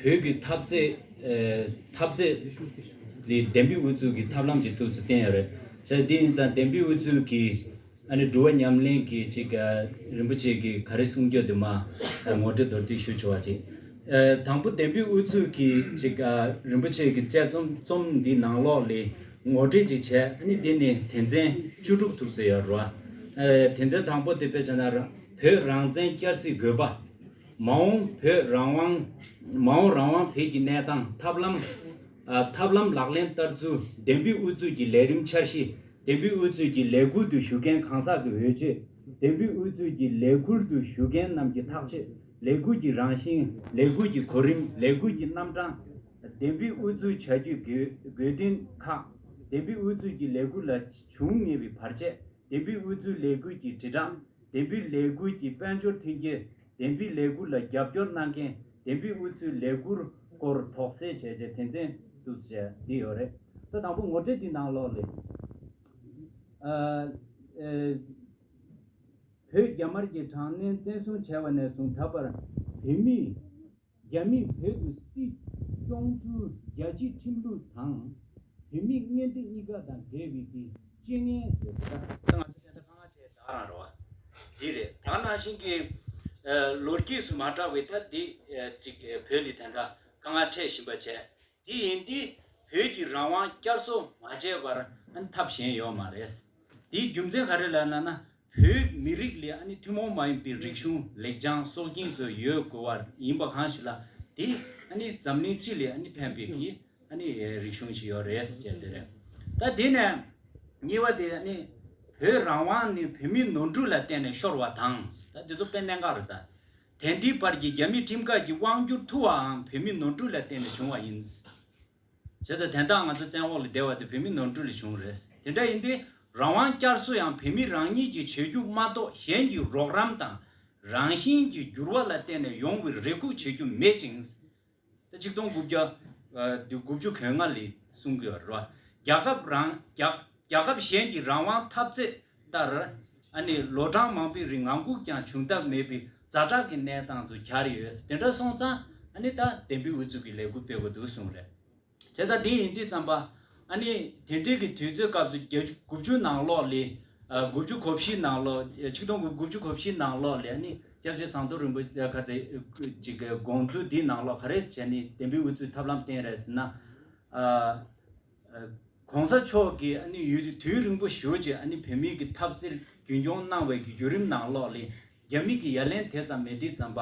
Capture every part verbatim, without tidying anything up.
བོད་ཀྱི་འཐབ་རྩོད། ཨ། འཐབ་རྩོད་ལ་བདེན་པའི་དབུ་ཚུགས་ཀྱི་ཐབས་ལམ་ཅིག་ཐུགས་སུ་བསྟན་ཡོད་རེད། བྱས་དེ་ཡིན་ཙང་བདེན་པའི་དབུ་ཚུགས་ཀྱི་ཨ་ནི་འགྲོ་བ་ཉམས་ལེན་གྱི་ཅིག་ཨ། རིན་པོ་ཆེ་གིས་ག་རེ་གསུང་རྒྱུ་དེ་མར་ངོ་སྤྲོད་མདོར་བསྡུས་ཞུ་ཆོག་པ་ཅིག་ཨ། དང་པོ་བདེན་པའི་དབུ་ཚུགས་ཀྱི་ཅིག་ཨ། རིན་པོ་ཆེ་གི་དཔྱད་རྩོམ་རྩོམ་འདིའི་ནང་ལོགས་ལ་ངོ་སྤྲོད་ཅིག་བྱས། ཨ་ནི་འདི་ནི་དོན་ཚན་བཅུ་དྲུག་ཐུགས་སུ་ཡོད་རེད་པ། ཨ། དོན་ཚན་དང་པོ་དེ་དཔེ་བྱས་ན་བོད་རང་བཙན་བསྐྱར་གསོའི་དགོས་པ། མ་འོངས་བོད་རང་དབང་། མ་འོངས་རང་དབང་བོད་ཀྱི་གནས་སྟངས། ཐབས་ལམ། ཨ། ཐབས་ལམ་ལག་ལེན་བསྟར་ཚུལ། བདེན་པའི་དབུ་ཚུགས་ཀྱི་ལས་རིམ་འཆར་གཞི། བདེན་པའི་དབུ་ཚུགས་ཀྱི་ལས་འགུལ་དུ་ཞུགས་མཁན་གང་ཟག་གི་འོས་ཆོས། བདེན་པའི་དབུ་ཚུགས་ཀྱི་ལས་འགུལ་དུ་ཞུགས་མཁན་རྣམས་ཀྱི་ཐག་གཅོད། ལས་འགུལ་གྱི་རང་བཞིན། ལས་འགུལ་གྱི་གོ་རིམ། ལས་འགུལ་གྱི་རྣམ་གྲངས། བདེན་པའི་དབུ་ཚུགས་བྱ་རྒྱུའི་དགོས་དགོས་དོན་ཁག་བདེན་པའི་དབུ་ཚུགས་ཀྱི་ལས་འགུལ་ལ་བྱུང་ངེས་པའི་བར་ཆད། བདེན་པའི་དབུ་ཚུགས་ལས་འགུལ་གྱི་དྲིལ་བསྒྲགས། བདེན་པའི་ལས་འགུལ་གྱི་དཔལ་འབྱོར་མཐུན་རྐྱེན། བདེན་པའི་ལས་འགུལ་ལ་རྒྱབ་སྐྱོར་གནང་མཁན། བདེན་པའི་དབུ་ཚུགས་ལས་འགུལ་སྐོར་དོགས་སེལ་བྱས་རྗེས་དོན་ཚན་བསྡུས་བྱས་འདི་ཡོད་རེད། ད་དང་པོ་ངོ་སྤྲོད་འདི་ནང་ལོགས་ལ། ཨ། ཨེ། བོད་རྒྱ་དམར་གྱིས་དྲག་གནོན་བཙན་བཟུང་བྱས་པ་ནས་བཟུང་ད་བར་བོད་མིས། རྒྱ་མིས་བོད་དུ་སྲིད་སྐྱོང་ཚུལ་རྒྱལ་སྤྱིའི་ཁྲིམས་ལུགས་དང་། བོད་མིའི་མངོན་འདོད་གཉིས་ཀ་དང་འགལ་བའི་གི་སྤྱོད་ངན་ཟེར་ཏེ། ད་ང་ཚོ་དེ་འདྲ་དཀའ་ངལ་འཕྲད་ད་རང་རེད་བ། འདི་རེད། ད་ནང་བཞིན་གྱི་ཨ། ལོ་རྒྱུས་སུ་མ་གྲགས་པའི་ད་འདི་ཨ། ཅིག་ཨ། བོད་ལ་དེ་འདྲ་དཀའ་ངལ་འཕྲད་བཞིན་པ་བྱས། དེ་ཡིན་དུས་བོད་ཀྱི་རང་དབང་བསྐྱར་གསོ་མ་བྱས་པར་ཨ་ནི་ཐབས་གཞན་ཡོད་མ་རེད། དེའི་རྒྱུ་མཚན་ག་རེ་ལབ་ན་ན། བོད་མི་རིགས་ལ་ཨ་ནི་ཐུན་མོང་མ་ཡིན་པའི་རིག་གཞུང་། ལེགས་བྱང་། སྲོལ་རྒྱུན་ཚོ་ཡོད་དགོས་པ་ཡིན་པ་གང་ཞིག་ལ། དེ་ཨ་ནི་འཛམ་གླིང་སྤྱི་ལ་ཨ་ནི་ཕན་པའི་གི་ཨ་ནི་རིག་གཞུང་ཞིག་ཡོད་རེད་ཅེས་དེ་རེད། ད་དེ་ནས་གཉིས་པ་དེ་ཨ་ནི་བོད་རང་དབང་ནི་བོད་མིའི་ནོར་འཁྲུལ་ལ་བརྟེན་ནས་ཤོར་བ་དང་། ད་དེ་ཚོ་དཔེ་གནད་འགག་རེད་ད། དེང་དུས་བར་གྱི་རྒྱ་མི་ཁྲིམས་ཁང་གི་དབང་སྒྱུར་ཐུབ་པའང་བོད་མིའི་ནོར་འཁྲུལ་ལ་བརྟེན་ནས་བྱུང་བ་ཡིན། བྱས་ཙང་དོན་དག་ང་ཚོ་བཙན་འོག་ལ་བསྡད་པ་དེ་བོད་མིའི་ནོར་འཁྲུལ་ལས་བྱུང་བ་རེད། དེ་འདྲ་ཡིན་དུས་རང་དབང་བསྐྱར་གསོ་ཡང་བོད་མི་རང་ཉིད་ཀྱིས་བྱེད་རྒྱུ་མ་གཏོགས་གཞན་གྱི་རོགས་རམ་དང་རང་བཞིན་གྱི་འགྱུར་བ་ལ་བརྟེན་ནས་ཡོང་བའི་རེ་སྒུག་བྱེད་རྒྱུ་མེད་ཅིང་། ད་ཆིག་སྟོང་དགུ་བརྒྱ་ཨ། དགུ་བཅུ་གོ་ལྔ་ལས་གསུང་གི་ཡོད་རེད་བ། རྒྱལ་ཁབ་རང་རྒྱལ་རྒྱལ་ཁབ་གཞན་གྱི་རང་དབང་འཐབ་རྩོད་ལྟར། ཨ་ནི་ལོ་གྲངས་མང་པོའི་རིང་ངང་སྒུག་ཀྱང་བྱུང་ཐབས་མེད་པའི་ཛ་དྲག་གི་གནས་སྟངས་སུ་གྱར་ཡོད། དེ་འདྲ་སོང་ཙང་ཨ་ནི་ད་བདེན་པའི་དབུ་ཚུགས་ཀྱི་ལས་འགུལ་སྤེལ་དགོས་འདུག་གསུངས་རེད། བྱས་ཙང་དེ་ཡིན་དུས་ཙམ་པ་ཨ་ནི་དེ་འདྲའི་གི་དུས་ཚོད་སྐབས་སུ་བརྒྱད་ཅུ་དགུ་བཅུ་ནང་ལོགས་ལས། ཨ། དགུ་བཅུ་གོ་བཞི་ནང་ལོགས། ཆིག་སྟོང་དགུ་བཅུ་གོ་བཞི་ནང་ལོགས་ལས་ནི་སྐྱབས་རྗེ་ཟམ་གདོང་རིན་པོ་ཆེ་ག་ཚོད་ཅིག་གི་དགོངས་ཚུལ་འདི་ནང་ལོགས་ག་རེ་བྱས་ནས་བདེན་པའི་དབུ་ཚུགས་ཐབས་ལམ་བསྟན་རེད་ཟེར་ན། ཨ། ཨ། གོང་ས་མཆོག་གིས་ཨ་ནི་ཡུལ་དུས་རིང་པོ་ཞེ་པོ་ཅིག་ཨ་ནི་བོད་མི་གི་འཐབ་རྩོད་རྒྱུན་སྐྱོང་གནང་བའི་གི་བརྒྱུད་རིམ་ནང་ལོགས་ལས། རྒྱ་མི་གི་ཡ་ལན་དེ་ཙམ་མེད་དུས་ཙམ་པ།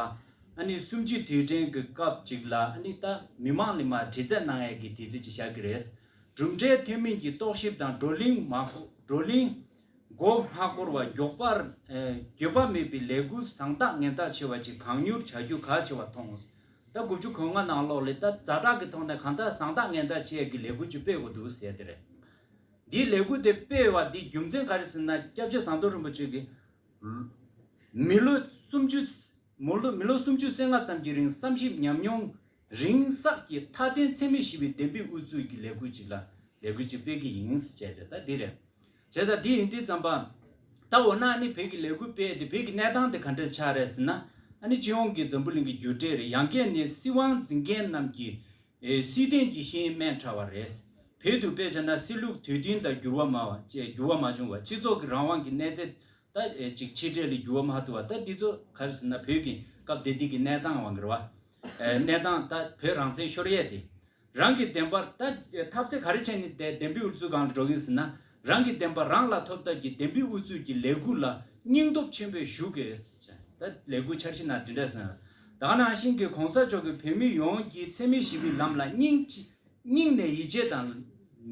ཨ་ནི་གསུམ་བཅུའི་དུས་དྲན་གྱི་སྐབས་ཅིག་ལ་ཨ་ནི་ད་མི་མང་ལ་མར་དྲི་རྩད་གནང་ཡས་ཀྱི་དུས་ཚོད་ཅིག་བཞག་གི་རེད། གྲུབ་འབྲས་ཐོན་མིན་གྱི་རྟོག་ཞིབ་དང་བགྲོ་གླེང་མ་བགྲོ་གླེང་མགོ་མ་འཁོར་བར་མགྱོགས་པར། ཨེ། འགྱོད་པ་མེད་པའི་ལས་འགུལ་བཟང་ཐག་ངན་ཐག་ཆེ་བ་ཅིག་གང་མྱུར་བྱ་རྒྱུ་གལ་ཆེ་བར་མཐོང་། ད་དགུ་བཅུ་གོ་ལྔ་ནང་ལོགས་ལ་ད་ཛ་དྲག་གི་ཐོག་ནས་གང་ལྟར་བཟང་ཐག་ངན་ཐག་ཆེ་ཡས་ཀྱི་ལས་འགུལ་ཅིག་སྤེལ་དགོས་འདུག་ཟེར་དེ་རེད། འདིའི་ལས་འགུལ་དེ་སྤེལ་བ་འདིའི་རྒྱུ་མཚན་ག་རེ་ཟེར་ན། སྐྱབས་རྗེ་ཟམ་གདོང་རིན་པོ་ཆེ་གིས་མི་ལོ་སུམ་ཅུ། མི་ལོ་མི་ལོ་སུམ་ཅུ་སོ་ལྔ་ཙམ་གྱི་རིང་བསམ་ཞིབ་ཉམས་མྱོང་རིང་བསྲེལ་གྱིས་མཐའ་དོན་འཚེ་མེད་ཞི་བའི་བདེན་པའི་དབུ་ཚུགས་ཀྱི་ལས་འགུལ་ཅིག་ལ་ལས་འགུལ་ཅིག་སྤེལ་གྱི་ཡིན་ཟེར་བྱས་ཙང་ད་འདི་རེད། བྱས་ཙང་འདི་ཡིན་དུས་ཙམ་པ། ད་འོ་ན་ནི་བོད་ཀྱི་ལས་འགུལ་སྤེལ་ཏེ་བོད་ཀྱི་གནས་སྟངས་དེ་ག་འདྲ་ཆགས་རེད་ཟེར་ན། ཨ་ནི་སྤྱི་ཡོངས་ཀྱི་འཛམ་བུ་གླིང་གི་རྒྱུ་འབྲས་རེད། ཡང་བསྐྱར་ནི་སྲིད་དབང་འཛིན་མཁན་རྣམས་ཀྱིས། ཨེ། སྲིད་དོན་གྱི་ཤེས་ཡོན་དམན་དྲགས་པ་རེད། བོད་དུ་དཔེ་བྱས་ན་སྲིད་ལུགས་དུས་མཐུན་དང་འགྱུར་བ་མ་བ་བཅས་འགྱུར་བ་མ་བྱུང་བ། སྤྱི་ཚོགས་ཀྱི་རང་དབང་གི་གནས་ཚད་ད། ཨེ། ཅིག་ཆེ་གྲས་ལས་འགྱུར་བ་མ་ཐུབ་པ། ད་འདི་ཚོ་ག་རེ་ཟེར་ན་བོད་ཀྱི་སྐབས་དེ་དུས་ཀྱི་གནས་སྟངས་དབང་གིས་རེད་བ། ཨེ། གནས་སྟངས་ད་བོད་རང་བཙན་ཤོར་ཡས་དེ། རང་གི་བདེན་པར་ད་འཐབ་རྩོད་ག་རེ་བྱས་ནས་བདེན་པའི་དབུ་ཚུགས་སྒང་ལ་འགྲོ་གི་ཡིན་ཟེར་ན། རང་གི་བདེན་པ་རང་ལ་ཐོབ་ཐབས་ཀྱི་བདེན་པའི་དབུ་ཚུགས་ཀྱི་ལས་འགུལ་ལ་སྙིང་སྟོབས་ཆེན་པོས་ཞུགས་དགོས། ད་ལས་འགུལ་འཆར་གཞི་ནང་འདི་འདྲ་ཟེར། ད་ག་ནང་བཞིན་གྱི་གོང་ས་མཆོག་གིས་བོད་མི་ཡོངས་ཀྱིས་འཚེ་མེད་ཞི་བའི་ལམ་ལ་སྙིང་རྗེ། སྙིང་ནས་ཡིད་ཆེས་དང་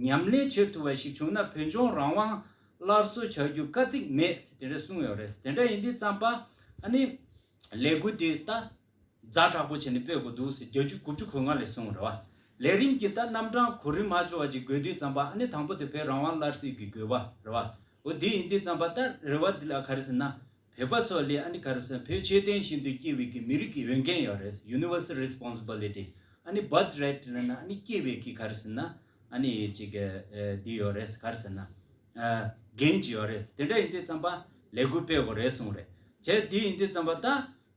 ཉམས་ལེན་བྱེད་ཐུབ་པ་ཞིག་བྱུང་ན་བོད་ལྗོངས་རང་དབང་སླར་གསོ་བྱ་རྒྱུ་དཀའ་ཚེགས་མེད་ཟེར་དེ་འདྲ་གསུངས་ཡོད་རེད། དེ་འདྲ་ཡིན་དུས་ཙམ་པ་ཨ་ནི་ལས་འགུལ་དེ་ད་ཛ་དྲག་པོ་བྱས་ནས་སྤེལ་དགོས་འདུག་ཟེར། བརྒྱད་ཅུ་དགུ་བཅུ་གོ་ལྔ་ལས་གསུངས་རེད་བ། ལས་རིམ་གྱི་ད་རྣམ་གྲངས་གོ་རིམ་མ་འཆོལ་བ་ཅིག་དགོས་དུས་ཙམ་པ་ཨ་ནི་དང་པོ་དེ་བོད་རང་དབང་སླར་གསོའི་གི་དགོས་པ་རེད་བ། འོ་དེ་ཡིན་དུས་ཙམ་པ་ད་རེ་བ་འདི་ལ་ག་རེ་ཟེར་ན། བོད་པ་ཚོ་ལ་ཨ་ནི་ག་རེ་ཟེར་ན་བོད་ཆོས་ལྡན་ཤིན་ཏུ་སྐྱེ་བའི་གི་མི་རིགས་ཀྱི་འོས་འགན་ཡོད་རེད། Universal Responsibility། ཨ་ནི་Birthright་ལབ་ན་ཨ་ནི་སྐྱེ་བའི་གི་ག་རེ་ཟེར་ན་ཨ་ནི་ཅིག་ཨེ་འདི་ཡོད་རེད། ག་རེ་ཟེར་ན་ཨ་འགན་ཅིག་ཡོད་རེད། དེ་འདྲ་ཡིན་དུས་ཙམ་པ་ལས་འགུལ་སྤེལ་དགོས་རེད་གསུངས་རེད། བྱས་དེ་ཡིན་དུས་ཙམ་པ་ད་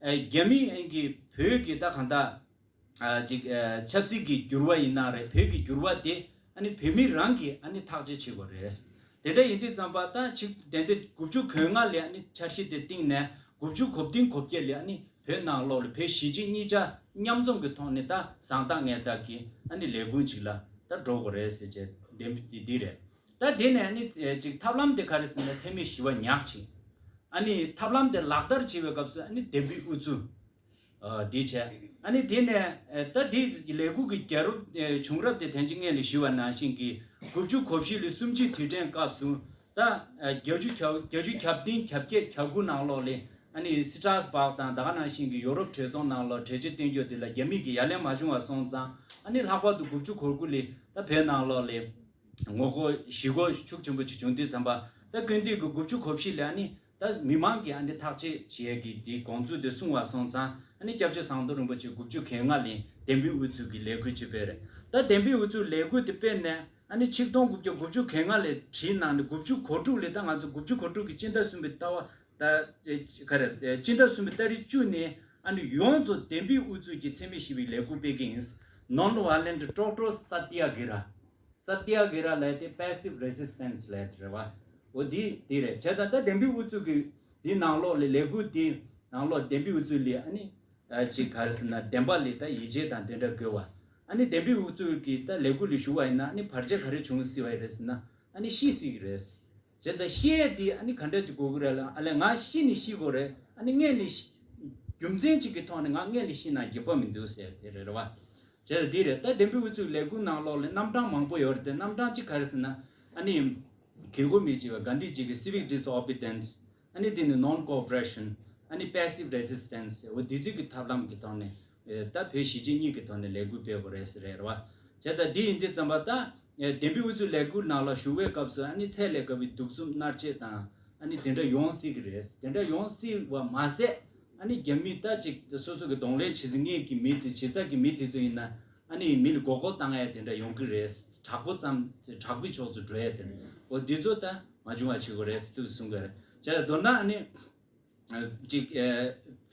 ཨེ་རྒྱ་མི་ཨེ་གི་བོད་ཀྱི་ད་གང་ལྟར། ཅིག་ཆབ་སྲིད་ཀྱི་འགྱུར་བ་ཡིན་ན་རེད། བོད་ཀྱི་འགྱུར་བ་དེ་ཨ་ནི་བོད་མི་རང་གིས་ཨ་ནི་ཐག་གཅོད་བྱེད་དགོས་རེད། དེ་འདྲ་ཡིན་དུས་ཙམ་པ་ད་ཆིག་དེ་འདྲ་དགུ་བཅུ་གོ་ལྔ་ལས་ཨ་ནི་འཆར་གཞི་དེ་བཏིང་ནས་དགུ་བཅུ་གོ་བདུན་གོ་བརྒྱད་ལས་ཨ་ནི་བོད་ནང་ལོགས་ལ་བོད་གཞིས་བྱེས་གཉིས་ཆ་མཉམ་འཛོམས་ཀྱི་ཐོག་ནས་ད་བཟང་ཐག་ངན་ཐག་གི་ཨ་ནི་ལས་འགུལ་ཅིག་ལ་ད་འགྲོ་དགོས་རེད་ཟེར་བྱས་འདེམས་དེ་འདི་རེད། ད་དེ་ནས་ཨ་ནི་ཅིག་ཐབས་ལམ་དེ་ག་རེ་ཟེར་ན་འཚེ་མེད་ཞི་བ་ཉག་ཅིག་ཨ་ནི་ཐབས་ལམ་དེ་ལག་བསྟར་བྱེད་པའི་སྐབས་སུ་ཨ་ནི་བདེན་པའི་དབུ་ཚུགས། འདི་བྱས། ཨ་ནི་དེ་ནས་ད་དེ་ལས་འགུལ་གྱི་རྒྱལ་རབས་བྱུང་རབས་དེ་དན་ཅི་སྔོན་ལ་ཞུས་པ་ནང་བཞིན་གྱི་དགུ་བཅུ་གོ་བཞི་ལས་གསུམ་བཅུའི་དུས་དྲན་སྐབས་སུ་ད་བརྒྱད་ཅུ་གྱ་བརྒྱད་ཅུ་གྱ་བདུན་གྱ་བརྒྱད་གྱ་དགུ་ནང་ལོགས་ལས་ཨ་ནི་སི་ཏྲ་སི་བྷག་དང་ད་ག་ནང་བཞིན་གྱི་ཡོ་རོབ་གྲོས་ཚོགས་ནང་ལོགས་གྲོས་ཆོད་བཏོན་རྒྱུ་དེ་ལ་རྒྱ་མི་གི་ཡ་ལན་མ་བྱུང་བ་སོང་ཙང་ཨ་ནི་ལྷག་པར་དུ་དགུ་བཅུ་གོ་དགུ་ལས་ད་བོད་ནང་ལོགས་ལས། ངོ་རྒོལ་ཞི་རྒོལ་ཤུགས་ཆེན་པོ་ཅིག་བྱུང་དུས་ཙམ་པ་ད་སྐུལ་འདེད་ཀྱི་དགུ་བཅུ་གོ་བཞི་ལས་ཨ་ནི་ད་མི་མང་གིས་ཨ་ནི་ཐག་གཅོད་བྱེད་ཀྱི་དེ་དགོངས་ཚུལ་དེ་གསུངས་པ་སོང་ཙང་ཨ་ནི་སྐྱབས་རྗེ་ཟམ་གདོང་རིན་པོ་ཆེ་དགུ་བཅུ་གོ་ལྔ་ལས་བདེན་པའི་དབུ་ཚུགས་ཀྱི་ལས་འགུལ་ཅིག་སྤེལ་རེད། ད་བདེན་པའི་དབུ་ཚུགས་ལས་འགུལ་དེ་སྤེལ་ནས་ཨ་ནི་ཆིག་སྟོང་དགུ་བརྒྱ་དགུ་བཅུ་གོ་ལྔ་ལས་བྲིས་གནང་ནས་དགུ་བཅུ་གོ་དྲུག་ལས་ད་ང་ཚོ་དགུ་བཅུ་གོ་དྲུག་གི་སྤྱི་ཟླ་གསུམ་པའི་ལྟ་བ་ད་ག་རེ་སྤྱི་ཟླ་གསུམ་པའི་ཏ་རིག་བཅུ་ནས་ཨ་ནི་ཡོངས་རྫོགས་བདེན་པའི་དབུ་ཚུགས་ཀྱི་འཚེ་མེད་ཞི་བའི་ལས་འགུལ་སྤེལ་གྱི་ཡིན། Non-violent Doctor Satyagraha། Satyagraha ལབ་དེ་passive resistance ལབ་རེད་བ། འོ་འདི་འདི་རེད། བྱས་ཙང་ད་བདེན་པའི་དབུ་ཚུགས་ཀྱི་འདི་ནང་ལོགས་ལས་ལས་འགུལ་འདི་ནང་ལོགས་བདེན་པའི་དབུ་ཚུགས་ལས་ཨ་ནི་ཅིག་ག་རེ་ཟེར་ན་བདེན་པ་ལས་ད་ཡིད་ཆེས་དང་དེ་འདྲ་དགོས་བ། ཨ་ནི་བདེན་པའི་དབུ་ཚུགས་ཀྱི་ད་ལས་འགུལ་ལ་ཞུགས་པ་ཡིན་ན་ཨ་ནི་བར་ཆད་ག་རེ་བྱུང་སྲིད་པ་རེད་ཟེར་ན་ཨ་ནི་ཤི་སྲིད་ཀྱི་རེད། བྱས་ཙང་ཤི་ཡས་འདི་ཨ་ནི་ག་འདྲ་ཅིག་དགོས་ཀྱི་རེད་ལ་ཨ་ལས་ང་ཤི་ནི་ཤི་དགོས་རེད། ཨ་ནི་སྔོན་ནས་ཤི་རྒྱུ་མཚན་ཅིག་གི་ཐོག་ནས་ང་སྔོན་ནས་ཤི་ན་འགྱོད་པ་མི་འདུག་ཟེར་དེ་རེད་བ། བྱས་ཙང་འདི་རེད། ད་བདེན་པའི་དབུ་ཚུགས་ལས་འགུལ་ནང་ལོགས་ལ་རྣམ་གྲངས་མང་པོ་ཡོད་རེད་དེ་རྣམ་གྲངས་གཅིག་ག་རེ་ཟེར་ན་ཨ་ནི་གལ་དགོས་མི་གཅིག་བ་གྷན་དྷི་ཇི་གི་civic disobedience ཨ་ནི་དེ་ནི་non-cooperation ཨ་ནི་passive resistance འོ་དེ་ཚོ་གི་ཐབས་ལམ་གི་ཐོག་ནས་ད་བོད་གཞིས་བྱེས་གཉིས་ཀྱི་ཐོག་ནས་ལས་འགུལ་སྤེལ་དགོས་རེད་ཟེར་རེད་བ། བྱས་ཙང་འདི་ཡིན་དུས་ཙམ་པ་ད་བདེན་པའི་དབུ་ཚུགས་ལས་འགུལ་ནང་ལ་ཞུགས་པའི་སྐབས་སུ་ཨ་ནི་ཚད་ལས་བརྒལ་བའི་སྡུག་རྩུབ་མནར་གཅོད་དང་ཨ་ནི་དེ་འདྲ་ཡོང་སྲིད་ཀྱི་རེད། དེ་འདྲ་ཡོང་སྲིད་པ་མ་ཟད་ཨ་ནི་རྒྱ་མི་ད་ཅིག་སོ་སོ་གི་གདོང་ལེན་བྱེད་མཁན་གྱི་མི་དེ་བྱེད་ས་གི་མི་དེ་ཚོ་ཡིན་ན་ཨ་ནི་མི་ལ་མགོ་སྐོར་བཏང་ཡ་དེ་འདྲ་ཡོང་གི་རེད། དྲག་པོ་ཙམ་དྲག་པོའི་ཕྱོགས་སུ་འགྲོ་ཡ་དེ་འདྲ་འོ་འདི་ཚོ་ད་མ་བྱུང་བ་བྱེད་དགོས་རེད་ཟེར་དུས་གསུང་གི་རེད། བྱས་ཙང་མདོར་ན་ཨ་ནི། ཅིག་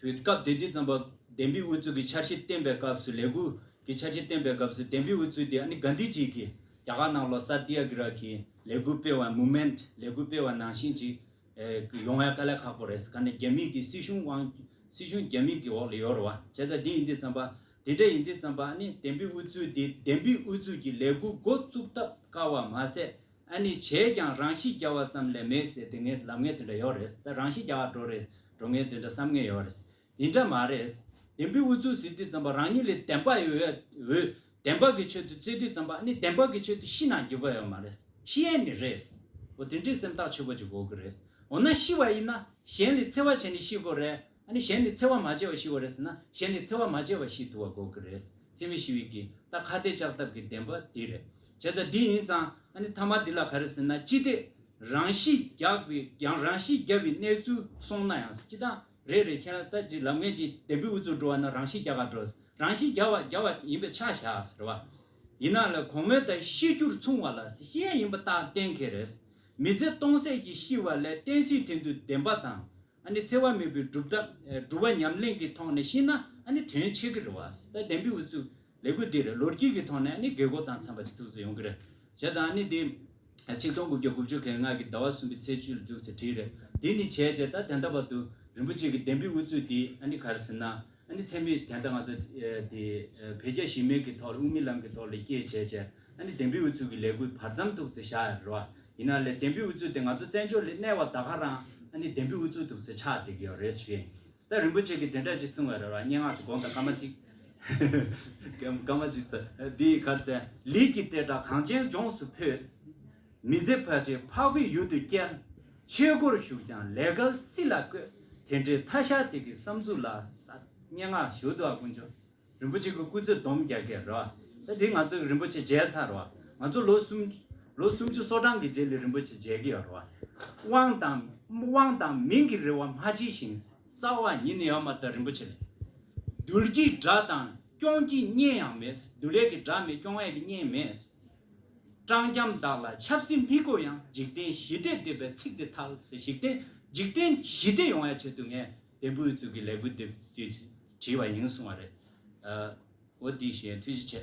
བོད་སྐབས་དེ་དུས་ཙམ་པ་བདེན་པའི་དབུ་ཚུགས་ཀྱི་འཆར་གཞི་བཏིང་པའི་སྐབས་སུ་ལས་འགུལ་གྱི་འཆར་གཞི་བཏིང་པའི་སྐབས་སུ་བདེན་པའི་དབུ་ཚུགས་དེ་ཨ་ནི་གྷན་དྷི་ཇི་གིས་རྒྱ་གར་ནང་ལོགས་Satyagraha གི་ལས་འགུལ་སྤེལ་བ་movement ལས་འགུལ་སྤེལ་བ་ནང་བཞིན་ཅིག་ཡོང་ཡ་དཀའ་ལས་ཁག་པོ་རེད། ག་ནས་རྒྱ་མི་གི་སྲིད་གཞུང་དབང་སྲིད་གཞུང་རྒྱ་མི་གི་འོག་ལ་ཡོད་རེད་བ། བྱས་ཙང་འདི་ཡིན་དུས་ཙམ་པ་དེ་འདྲ་ཡིན་དུས་ཙམ་པ་ཨ་ནི་བདེན་པའི་དབུ་ཚུགས་དེ་བདེན་པའི་དབུ་ཚུགས་ཀྱི་ལས་འགུལ་འགོ་བཙུགས་ཐབས་དཀའ་བ་མ་ཟད། ཨ་ནི་བྱས་ཀྱང་རང་ཤི་རྒྱག་པ་ཙམ་ལས་མེད་ཟེར་དེ་ངས་ལབ་མཁན་དེ་འདྲ་ཡོད་རེད། ད་རང་ཤི་རྒྱག་པ་འགྲོ་རེད་འགྲོ་མཁན་དེ་འདྲ་བསམ་མཁན་ཡོད་རེད། དེ་འདྲ་མ་རེད། བདེན་པའི་དབུ་ཚུགས་ཟེར་དུས་ཙམ་པ་རང་ཉིད་ལ་བདེན་པ་ཡོད་ཡོད་བདེན་པ་གི་ཆེད་དུ་རྩོད་དུས་ཙམ་པ་ཨ་ནི་བདེན་པ་གི་ཆེད་དུ་ཤི་ན་འགྱོད་པ་ཡོད་མ་རེད། ཤི་ཡས་ནི་རེད། འོ་དེ་འདྲའི་སེམས་ཐག་ཆོད་པོ་ཅིག་དགོས་ཀྱི་རེད། འོ་ན་ཤི་བ་ཡིན་ན་གཞན་ལ་འཚེ་བ་བྱས་ནས་ཤི་དགོས་རེད། ཨ་ནི་གཞན་ནི་འཚེ་བ་མ་བྱས་པ་ཤི་བ་རེད་ཟེར་ན་གཞན་ནི་འཚེ་བ་མ་བྱས་པ་ཤི་ཐུབ་པ་དགོས་ཀྱི་རེད། འཚེ་མེད་ཞི་བའི་གི་ད་ཁ་གཏད་བཅག་ཐབས་ཀྱི་བདེན་པ་འདི་རེད། བྱས་ཙང་འདི་ཡིན་ཙང་ཨ་ནི་ཐ་མ་འདི་ལ་ག་རེ་ཟེར་ན་ཅི་སྟེ་རང་ཤི་རྒྱག་པའི་ཡང་རང་ཤི་རྒྱག་པའི་གནས་ཚུལ་སོང་ན་ཡང་སྤྱི་བཏང་རེད་རེད། ཁྱེད་རང་ད་ཅི་ལབ་མཁན་ཅི་བདེན་པའི་དབུ་ཚུགས་འགྲོ་བ་ན་རང་ཤི་རྒྱག་ག་འགྲོ་རང་ཤི་རྒྱག་པ་རྒྱག་པ་ཡིན་པའི་ཆ་བཞག་ཟེར་བ། ཡིན་ན་ལ་གོང་མའི་ད་ཤི་རྒྱུར་མཚུངས་པ་ལ་ཤི་ཡས་ཡིན་པ་ད་གཏན་འཁེལ་རེད། མི་ཚེ་སྟོང་ཟད་ཀྱིས་ཤི་བ་ལས་བསྟན་སྲིད་དོན་དུ་བདེན་པ་དང་། ཨ་ནི་འཚེ་བ་མེད་པའི་སྒྲུབ་ཐབས་སྒྲུབ་པ་ཉམས་ལེན་གྱི་ཐོག་ནས་ཤེས་ན་ཨ་ནི་དོན་ཆེ་གི་རེད་བ། ད་བདེན་པའི་དབུ་ཚུགས་ལས་འགུལ་འདི་རེད། ལོ་རྒྱུས་ཀྱི་ཐོག་ནས་ཨ་ནི་དགོས་མཁོ་དང་འཚམས་པ་ཅིག་ཐུགས་སུ་ཡོང་གི་རེད། བྱས་ཙང་ཨ་ནི་འདི་ཆིག་སྟོང་དགུ་བརྒྱ་དགུ་བཅུ་གོ་ལྔ་གི་ཟླ་བ་གསུམ་པའི་ཚེས་བཅུ་ལ་འདུག་ཟེར་བྲིས་རེད། འདི་ནི་བྱས་རྗེས་ད་ད་ལྟ་བར་དུ་རིན་པོ་ཆེ་གི་བདེན་པའི་དབུ་ཚུགས་འདི་ཨ་ནི་ག་རེ་ཟེར་ན། ཨ་ནི་འཚེ་མེད་དེ་འདྲ་ང་ཚོ་དེ་བོད་རྒྱ་ཞི་མོལ་གྱི་ཐོག་ལ་དབུ་མའི་ལམ་གྱི་ཐོག་ལ་སྐྱེས་བྱས་བྱས་ཨ་ནི་བདེན་པའི་དབུ་ཚུགས་ཀྱི་ལས་འགུལ་བར་མཚམས་ཐུག་ཚེ་བཞག་ཡ་རེད་བ། ཡིན་ན་ལས་བདེན་པའི་དབུ་ཚུགས་དེ་ང་ཚོ་བཙན་བྱོལ་ལ་གནས་པ་ད་ག་རང་ཨ་ནི་བདེན་པའི་དབུ་ཚུགས་ཐུག་ཚེ་ཆགས་བསྡད་ཀྱི་ཡོད་རེད་ཞུ་ཡིན། ད་རིན་པོ་ཆེ་གིས་དེ་འདྲ་ཅིག་གསུངས་པ་རེད་བ། སྙན་ངག་ཅིག་དགོངས་དག་སྐར་མ་གཅིག་སྐར་མ་གཅིག་ཚེ་འདིའི་ཁ་ཚེ་ལས་ཀྱི་ལྟེ་བྲག་གངས་ཅན་ལྗོངས་སུ་འཕོས། མི་ཚེ་ཕལ་ཆེར་འཕགས་པའི་ཡུལ་དུ་བསྐྱལ། ཆོས་སྒོར་ཞུགས་ཀྱང་ལས་འགལ་སྲིད་ལ་བཀོད། དེ་འདྲའི་ཐ་ཤལ་དེ་གི་བསམ་ཚུལ་ལ། སྙན་ངག་ཞུ་འདུག་ཨ། དཀོན་མཆོག་རིན་པོ་ཆེ་གི་སྐུ་ཚེ་སྡོམ་རྒྱག་གི་རེད་བ། ད་དེ་ང་ཚོས་རིན་པོ་ཆེ་མཇལ་ཚར་བ། ང་ཚོ་ལོ་གསུམ་ལོ་སུམ་ཅུ་སོ་གྲངས་ཀྱི་རྗེས་ལ་རིན་པོ་ཆེ་མཇལ་གི་ཡོད་རེད་བ། དབང་དང་དབང་དང་མིང་གི་རེ་བ་མ་བརྗེད་ཤིང་། རྩ་བ་ཉིད་ནས་ཡོད་མ་རེད་རིན་པོ་ཆེ་ལ། གདུལ་གྱི་དགྲ་དང་སྐྱོང་གི་གཉེན་ཡང་མེད། གདུལ་ཡས་ཀྱི་དགྲ་མེད། སྐྱོང་ཡས་ཀྱི་གཉེན་མེད། སྤྲང་འཁྱམས་བདག་ལ་ཆབ་སྲིད་མི་དགོས་ཡང་། འཇིག་རྟེན་ཞི་བདེ་འདོད་པའི་ཚིག་དེ་ཐལ་ཟེར། འཇིག་རྟེན་འཇིག་རྟེན་ཞི་བདེ་ཡོང་ཡ་ཆེད་དུ་ངས་བདེན་པའི་དབུ་ཚུགས་ཀྱི་ལས་འགུལ་དེ་བྲིས་པ་ཡིན་གསུང་བ་རེད། ཨ། འོ་དེ་བྱས། ཐུགས་རྗེ་ཆེ།